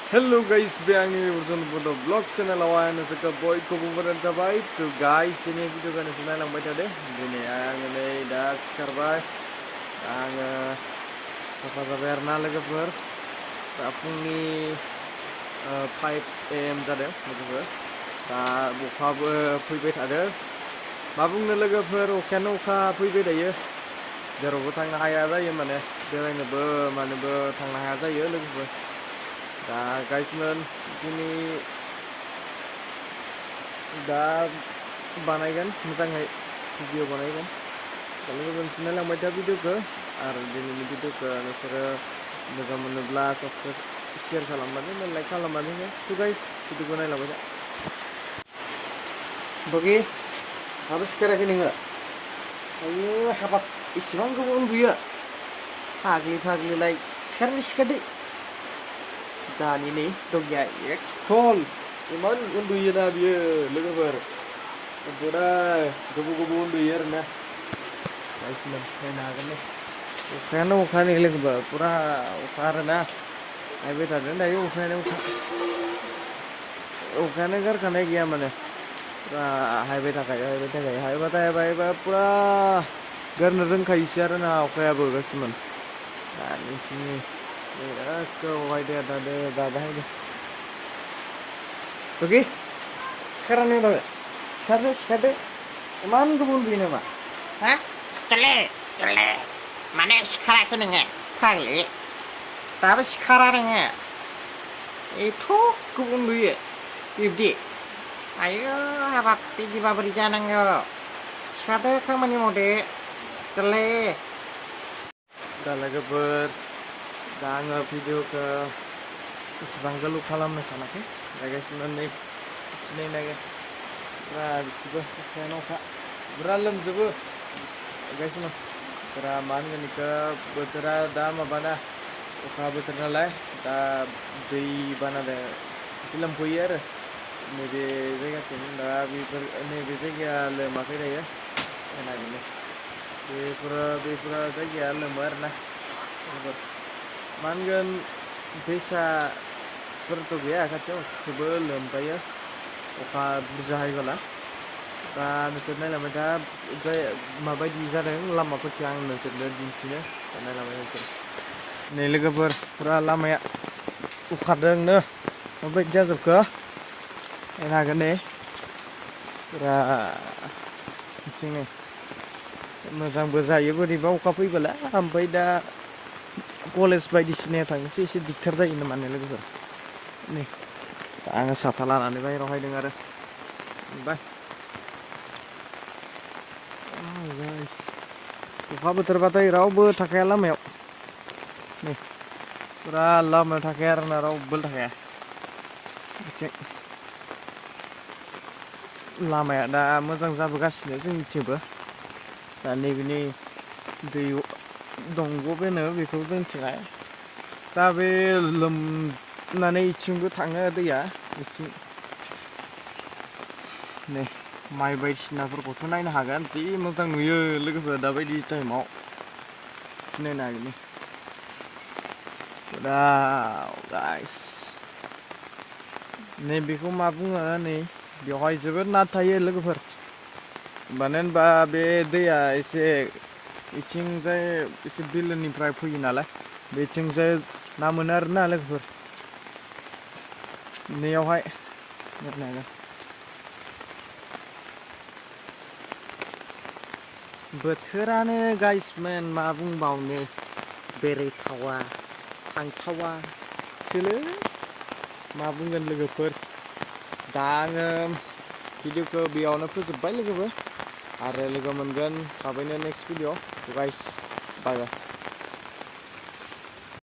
Hello guys, biangni urjun bodo vlog channel awan saka boy ko bubaran tabai to guys dini video kan channel lang baca deh dini ang nei da skarbai ang apa sabar na laga per apung ni 5 am jadeh gitu da buka फैबाय थादों मा बुंनो लोगोफोर अखायानो अखा फैबाय दायो जेरावबो थांनो हाया जायो माने बेरायनोबो मानोबो थांनो हाया जायो लोगोफोर दा गाइसमोन दिनै दा बानायगोन मोजाङै भिडिअ बानायगोन दा लोगोफोर सिनायलांबाय था भिडिअखौ आरो दिनैनि भिडिअखौ नोंसोरो मोजां मोनोब्ला साबस्क्राइब शेयार खालामनानै लाइक खालामनानै तो गाइस भिडिअखौ नायलांबाय था Bagi harus sekarang ini enggak? Ayo habat isiman gue udah hagli like sekarang sekali jangan ini dong ya tol iman udah ya nabi lega ber udah gubu udah ya na guys mana kan nih karena ukan ini lega ber pura ukarna ayo betul dan ayo ukan agar karena gaya mana हायबाय थाखाय पुरा गारनो रोंखायोसै आरो ना अखायाबो गासिमोन दाहाय okay sekarang nih bapak sekarang iman gumun bini nama hah cele mana sekarang itu nengah kali tapi sekarang nengah itu gumun bini ibdi ayo harap pergi babri jangan yo sekarang kamu mode cele दा लोगोफोर दा आङो भिडिअखौ एसेबां गोलाव खालामनो सानाखै गायगासिनो नै सिनायनागोन पुरा बिदिबो अखायानो अखा पुरा लोमजोबो गायगासिनो पुरा मा होनगोन बेखौ बोथोरा दा माबाना अखा बोथोर नालाय दा दै बाना एसे लोमफैयो आरो नैबे जायगाथिं दा बेफोर नैबे जायगाया लोमाखै दायो नागिरनो बेफोरो जायगाया लोमो आरो ना मा होनगोन दैसाफोरथ' गैया खाथियाव थेवबो लोमजायो अखा बुरजा हायोबोला दा नोंसोर नायलांबाय था माबायदि जादों लामाफोरखौ आं नोंसोरनो दिन्थिनो नायलांबाय नोंसोर नै लोगोफोर पुरा लामाया अखाजोंनो माबायदि जाजोबखो नायनो हागोन नै पुरा बिथिंनो मोजांबो जायो बोरैबा अखा फैबोला ओमफ्राय दा कलेज बायदिसिनाया थांनोसै एसे दिगदार जायो माने लोगोफोर नै दा आङो साथा लानानै बाहेरायाव हायदों आरो बाय अखा बोथोरबाथाय रावबो थाखाया लामायाव नै पुरा लामायाव थाखाया आरो ना रावबो थाखाया बिथिं लामाया दा मोजां जाबोगासिनो जोंनिथिंबो दा नैबेनि दै दंग' बेनो बेखौ जोंथिंहाय दा बे लोमनानै इथिंबो थाङो दैया इथिं नै माइ बायदिसिनाफोरखौथ' नायनो हागोन जि मोजां नुयो लोगोफोर दाबायदि टाइमाव नायनो हागोन दा गाइस नै बेखौ मा बुङो नै बेवहाय जोबोद ना थायो लोगोफोर मानो होनबा बे दैया एसे इथिंजाय एसे बिलोनिफ्राय फैयो नालाय बेथिंजाय ना मोनो आरो ना लोगोफोर नैयावहाय नायनो बोथोरानो गाइसमोन मा बुंबावनो बेरायथावा थांथावा सोलो मा बुंगोन लोगोफोर दा आङो भिडिअखौ बेयावनो फोजोबबाय लोगोफोर आरो लोगो मोनगोन थाबैनो नेक्स्ट भिडिअ गाइस बाय बाय